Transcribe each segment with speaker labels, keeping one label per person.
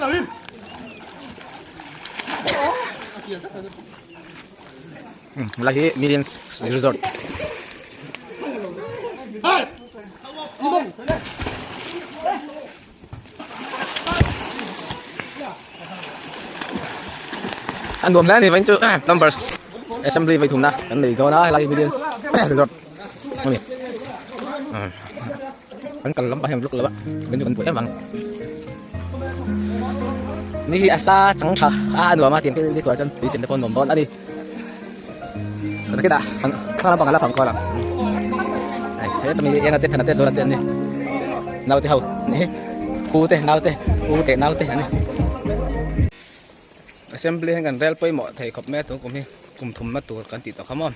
Speaker 1: Helai hi Millions Resort. An nuam hle a ni vawiin chu numbers assembly vawi thumna kan nei dawn a helai hi Millions Resort a ni. Kan kal lampang hian vlog lo a venue kan buai em vang. Ni hi a sa chang tha a a nuam a tiang khi kuah chuan tui chen te pawh a nuam dawn a ni. Takita thla lampang a la fang kual ang. Hei hetami hi enga te thana te zawra te an ni. Naute ho ni hi u te naute u te naute an ni. Assembly hian kan rel pawimawh thei khawp mai a tun kum hi kum thumna tur kan tih tawh kha maw.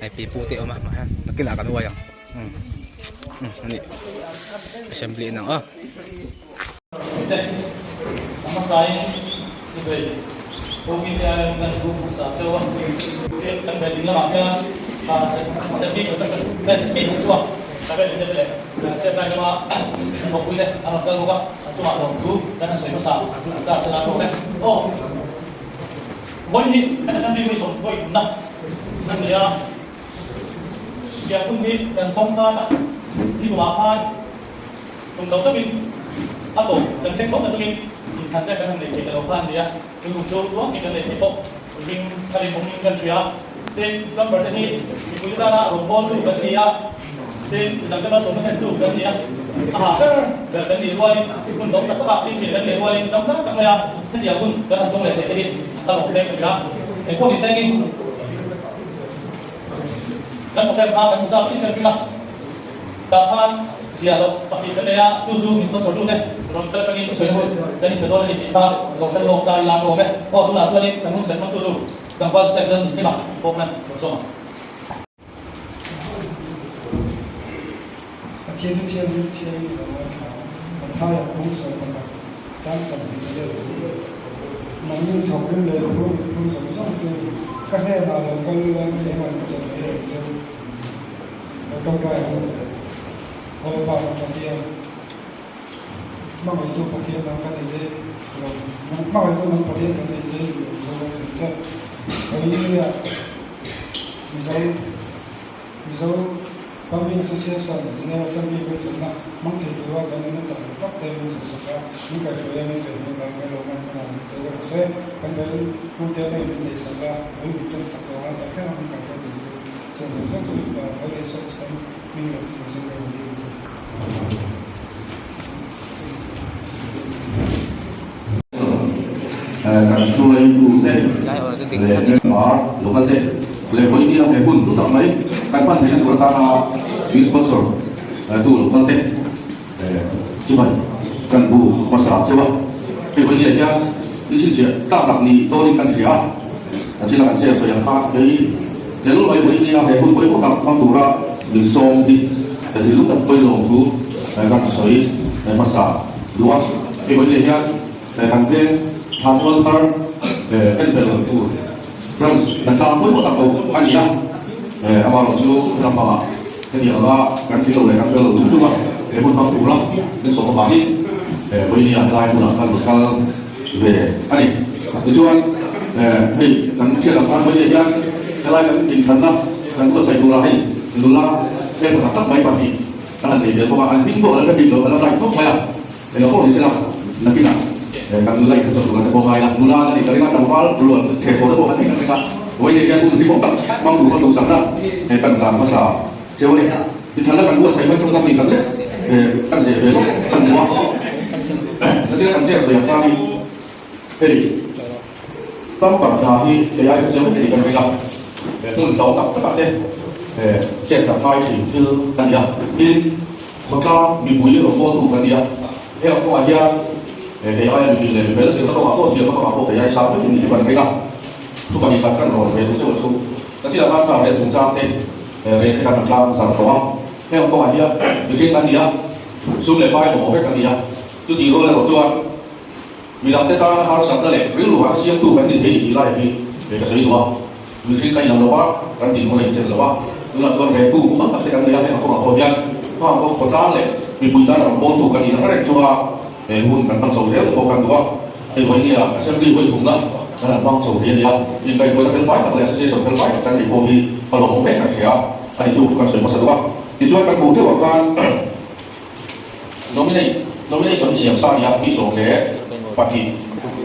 Speaker 1: Hei pi pu te awm a mah hian nakinah kan uai ang umm umm ani assembly in ang aw.
Speaker 2: Kum lo chauhin a tawp kan thleng tawh na chungin inthlan te kan han nei thei ta lo kha a ni a, tun kum chu tuang hi kan nei thei bawk. Ring tharin awmin kan hria. Tin, plumber te hi mipui te tana rawngbawltu kan ni a, tin, midang te malsawmna thlentu kan ni a, a ha ber ber kan nih rualin hun dawng tak takah tin thin kan neih rualin dam tak tak maia hetiang hun kan han tawng leh theih te hi a lawm hle ka hria. Engpawh ni sengin kan hotel kha kan hmu zau thin kan ring a. Tah khan ziah loh pahnih kan nei a, chu chu min sponsor tu te rawn kal atangin thusawi hun kan inpe dawn a ni tih kha lo hre lawk ta ila hlawm e. Aw tunah chuanin kan hun sawi hmangtu tur tlangval Sek Lal Nunhlima pawh nan rawn sawm ang.
Speaker 3: Pathian chu thianghlim thiangin a lo ngaithla a, Mathaia bung 11, chang 24. Nangni thawkrim leh phur phur zawng zawng te ka hnenah lo kal ula keimah ka chawlh ve ang che u. Ka tawngtai ang u. Lalpa ka Pathian, hmangaihtu Pathian nang ka nei che lo, nang hmangaihtu nang Pathian kan nei che i lo zo ang thin che. Hallelujah. Mizo Mizo Farming Association General Assembly vawichawmna hmang thei tura kan nuna chak lo tak te min zawhsak a, min kaihhruai a, min kaihhruai vang kan lo hman hunah min tel rawh se. Kan vel pute lei min neihsak a, bul min ṭansak lo a, tak thleng a min kaihhruai thei chu. Chung zawng zawng chu tho leh sawk chhan hming leh thil zawng emaw ni ang che.
Speaker 4: Kan hruaitute leh member local te leh vawinia he hun hlu tak mai kan hman theihna tur atana min sponsor tu local te chibai kan bu hmasa cheu a. Hei vawinia hian thil chhinchhiah tlak tak ni dawnin kan hria a. A thil a kan che sawi ang kha hei tel mai pawhin nia he hun pawimawh tak hmang tura min sawm hi ka thil tak pawilawm thu kan sawi hmasa duh a. Hei pawhin leh hian kan veng thlanmual thar en fel tur branch kan tlang pawimawh tak lo a ni a, amaherawh chu lampangah heti anga kan thil lo leh kan fel lo chung chunga he hun hmang tura min sawm avangin pawhin nia helai hmunah kan rawn kal ve a ni. Tichuan, hei kan hriat ang khan vawiin hian helai kan inkhalna kan buatsaih turah hei nula hmeltha tak tak mai pahnih kan han nei ve bawk a, an hming pawh a la hre bik lo, a la bright khawp mai a, engah pawh ni sela nakinah kan nula inkhalh chawp tur te pawh ngai la, nula an ni ka ring a, tlangval rual thehthawh te pawh an nei kan ring a, vawiin hian hun hlimawm tak hmang tur kan duhsakna kan dan hmasa cheu a ni. Inkhalhna kan buatsaih mai thawk a mi tak zet kan zeh ve lawk kan hmu a, nachina kan ziak sawi ang khanin Hei, Pamper hna hi kei ai kha chiang vek a ni kan ring a, hmun hlauh tak takah te chet tak ngai thin thil a ni a, tin, khawtlang mipui rawngbawltu kan ni a, heng kawngah hian kei aia mihring leh mifel zirna kawngah pawh zirna kawngah pawh kei ai sang vek in kan ring a, thu pahnih khat kan rawn ve duh cheuh chu ka chiah khan kha rel chungchang te rel te kan tlang zar tawh a, heng kawngah hian mihring kan ni a, sum leh pai mamawh vek kan ni a, chutih rual erawh chuan Midangte tana harsatna leh rilru hah siamtu kan ni thei tih lai hi ka sawi duh a. Mihring kan inang lo va, kan tih hmawlh a inchen lo a. Tunah chuan he tu mumal tak te kan nei a, heng a kawngah pawh hian khang pawh khawtlang leh mipui tan a rawn bawltu kan nih ang reng chunga he hun kan hmang chho zel te pawh kan duh a. Hei vawinia Assembly vawi thumna kan han hmang chho thei a ni a, inkaihhruaina felfai tak leh Association felfai tak kan neih pawh hi a lawmawm hle kan hria a ni chu kan sawi hmasa duh a. Tichuan kan hmuh deuh ah khan Nominate, Nomination siam sa nia mi 12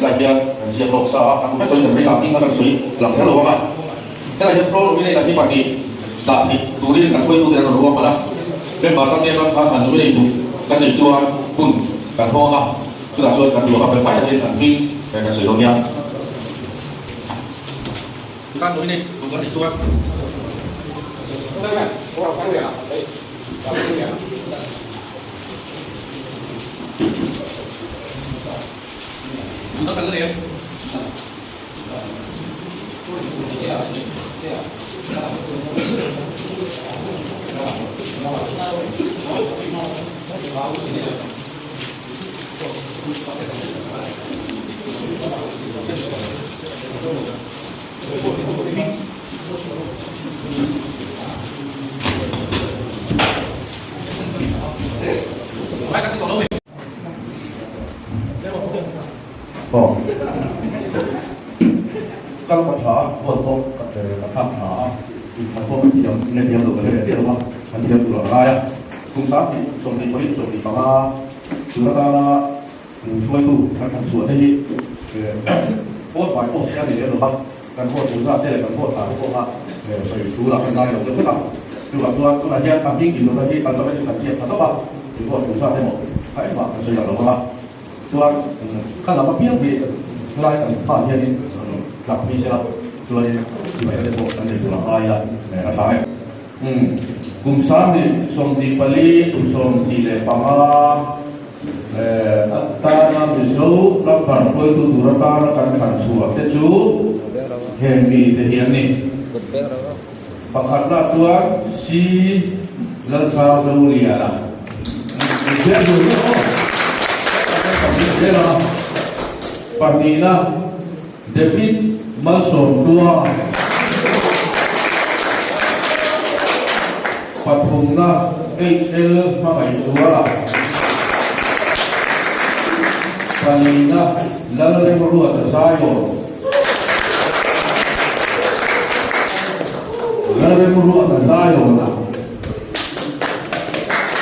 Speaker 4: lai hian kan ziak lawk sa a, an vek loin kan ring a, hming a kan sawi lang kher lo ang a. Helai hian floor nominate ah hi pahnih dah theih turin kan hruaitute an rawn ruak palh a, member tan em khan han nominate duh kan neih chuan hun kan hawng a, chutah chuan kan duh ang a fel fai takin an hming kan sawi dawn nia. Kan nominate duh kan neih chuan. Aw. Kal ka tha a, vote pawh ka ka thlak tha a, inthlan pawh kan thiam nge thiam lo ka hre ve chiah lo a, kan thiam tur a ngai a. Kum 20, 24, 25 tun atana Hruaitu kan han chhuah te hi vote by post a ni lem lo va, kan vote tur zat te leh kan vote tah te pawh kha sawi thu lah kan ngai lo deuh vek a. Chuvang chuan tunah hian a hming tih lohna hi alphabet chu kan ziak tha tawp a, i vote tur zat emaw kha engmah kan sawi lang lo vang a. Chuan ka lam apiang hi helai kan hmaah hianin tlak phei sela chuanin sipai te pawh kan nei tur a ngai a, a tha e. Kum 2024 kum 25 atana Mizo plumber hruaitu tur atana kan thlan chhuah te chu heng mite hi an ni. Pakhatna chuan C. Lalsangzoliana. Pahnihna. David Malsawmhlua pathumna HL Hmangaihzuala palina Lalremruata Zion Lalremruata Zion-a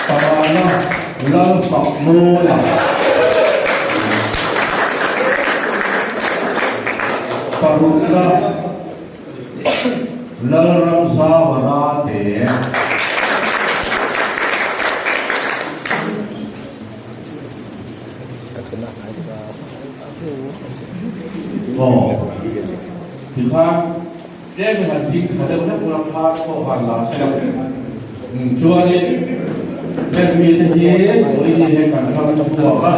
Speaker 4: pangana Lalfakmawia. Parukna Lalramzavara te. Aw, tikhan Tlem in han ding tha deuh hlek ula kha pawh han la se ang. Chuanin heng mite hi Vawiini he kan ram chhuak a,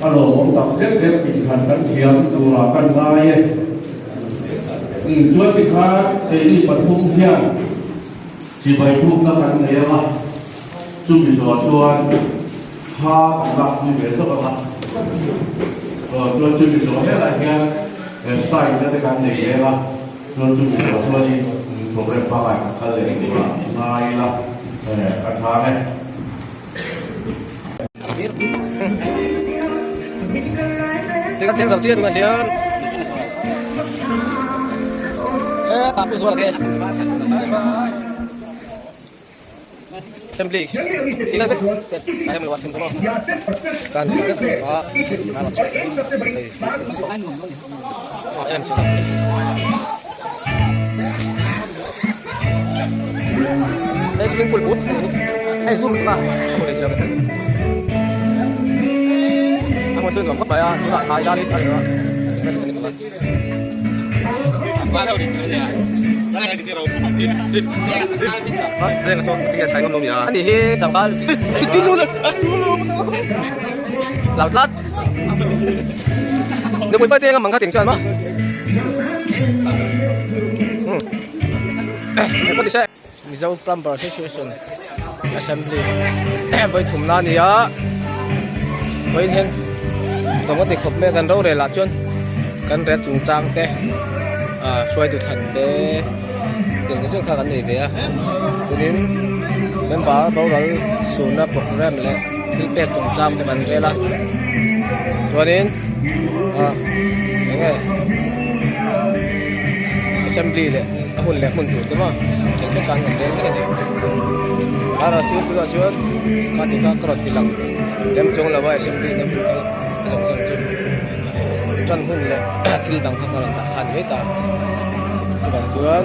Speaker 4: a lawmawm tak zet zet inthlan kan thiam turah kan ngai e. Chuan tikhan keini pathum hian chibai bukna kan nei ang a, chumi zawh chuan kha kan lak pui ve zawk ang a. Chuan chumi zawh helah hian Style na te kan nei lem a, chuan chumi zawh chuanin program pangai kan kal leh tur a ngai ila a tha e.
Speaker 1: Ti kan thleng zo chiah tunah hian e tah pu zual te. Assembly ila vek a rem lo a thleng tawh kan ti vek a em chu hei swimming pool but hei zoom tuna a hmun chu nuam khawp mai a tunah thai dan in a Ani hi tlangval lau tlat nupui pa te eng a mang kha ting chuan maw engpawh nise Mizo Plumber Association Assembly vawi thumna a ni a vawiin hian nuam ka ti khawp mai a kan rorel ah chuan kan ret chungchang te ah hruaitu thlan te. zawng kha kan nei ve a tunin member boral suhna programme leh thil pek chungchang te kan rel a chuanin ah eng nge assembly leh a hun leh hmun tur te maw eng thil khan kan rel vek a ni ara chu tunah chuan kha ti kha ka rawn ti lang lem chuang lo a assembly na hmun kal a zawng zawng chu tan hun leh thil dang kha ka rawn dah kha a ni mai ta chuvang chuan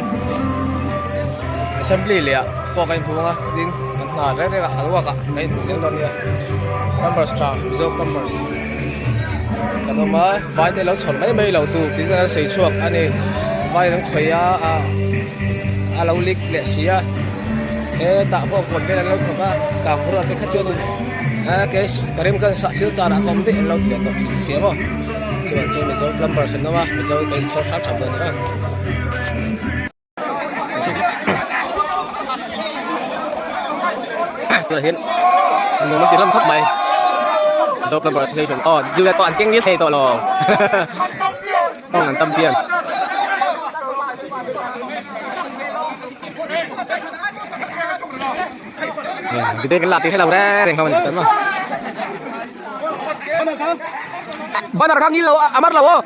Speaker 1: assembly leh ah pawh ka inhmu ang a tin kan hna reng reng ah kan work ah ka inhmu zel dawn nia plumbers tha mizo plumbers kan awm a vai te lo chhawr mai mai lo tur tiin an sawi chhuak a ni vai an khawih a ah a lo leak leh si a hetah pawh kawn vel an lo thawk a kangpura te kha chuanin a ke karim khan sah sil char ah ka awm daih an lo ti leh tawh thin sia maw chuvang chuan mizo plumbers an awm a mizo kan inchhawr hram hram dawn a ni a. Tunah hian nuam an ti hlawm khawp mai Mizo Plumber Association aw dil leh pawh an keng ngil thei tawh lo tawng an tam chian. Debate kan la tih hrelo reng reng hlawm a ni chuan maw. Banner kha ngil lo a mar lo aw.